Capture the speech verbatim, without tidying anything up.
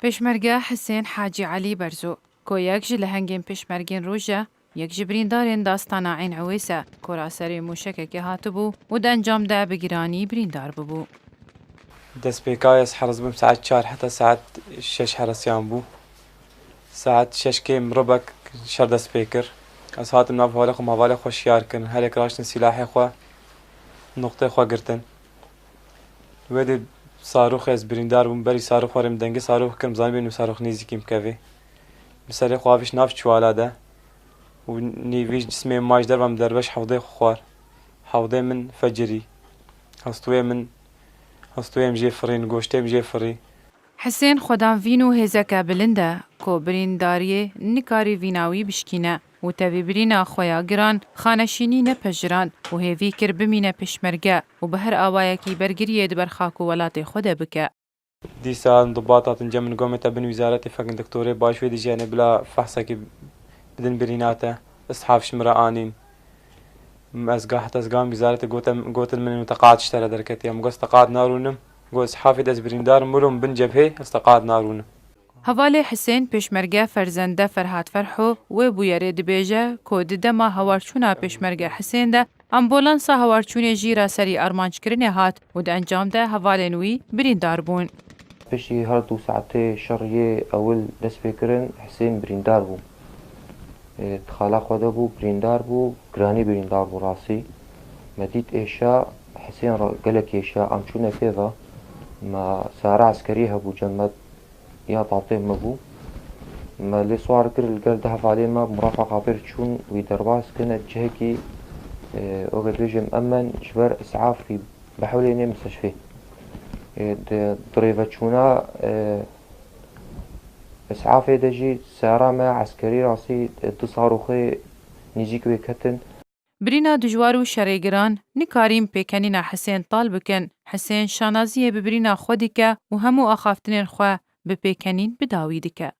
Pêşmerge Hisên Hacî Elî Berzo, ku yek ji lehengên pêşmergên roj e, yek ji birîndarên dastana Eyn Ewês e, ku raserê mûşekekê hatibû û di encam de bi giranî birîndar bûbû. Destpêka ez heris bûm saet çar heta saet şeş herisiyan bû. Saet şeşkê miribek şer dest pê kir. Ez hatim nav hevalê xwe, hevalê xwe şiyar kirin. Herek raştin sîlahê xwe, nuqtê xwe girtin. Wê dê sarûxê ez birîndar bûm. Berî sarûxê rê min dengê sarûx kirim, zanîbê nû sarûx nêzîkî min kevê. Min serê xwe avêt nav çiwala de û nîvî ji cismê min ma ji derve min derbeş hewdê xwe xwar. Hewdê min fecirî. Hestûyê min, hestûyê min jê firîn, goştê min jê firî. Hisên xwedanvîn û hêzeke bilind e ku birîndariyê nikarî vîna wî bişkîne û tevî birîna xwe ya giran xaneshînî nepejirand û hêvî kir bimîne pêşmerge û bi her awayekî bergiriyê di ber xak û welatê xwe de bike. Dîsa dibat hatin cem min, gomê te bin wîzaretê fekin doktorê baş wê dijî, yanê bila fehsekî bidin birîna te, îshaf ji min re anîn. Ez gah heta ez gam wîzaretê gotin, gotin min teqaat ji te re derketiye. Min got ez teqaat narûnim. Got îshafê de ez birîndar im, wilo min bin cebhê, ez teqaat narûnim. Hevalê Hisên pêşmerge Ferzende Ferhat Ferho wê bûyerê dibêje ku di dema hawarçûna pêşmerge Hisên de ambulansa hawarçûnê jî raserî armanckirinê hat û di encam de hevalên wî birîndar bûn. Piştî her du saetê şeriyê ewil dest pê kirin, Hisên birîndar bû. Ê, di xala xwe de bû, birîndar bû, giranî birîndar bû rastî. Me dît êşa Hisên re gelek êşa, em çûne pê ve. Me seyara eskerî hebû cem me, ya tatê me bû. Me lê swar kir, li gel du hevalê me murafaqa pêr çûn, wî derbas kirine cihekî, e, weke dibêjim emen ji ber îsafî behewlê nê misteshfê. E, di, di rêveçûna, e, îsafê de jî seyara me eskerî rastî, e, du sarûxê nêzîk wê ketin. Birîna dijwar û şerê giran nikarîn pêkenîna Hisên tal bikin. Hisên şanaziyê bi birîna xwe dike û hemû axaftinên xwe bi pêkenîn bi dawî dike.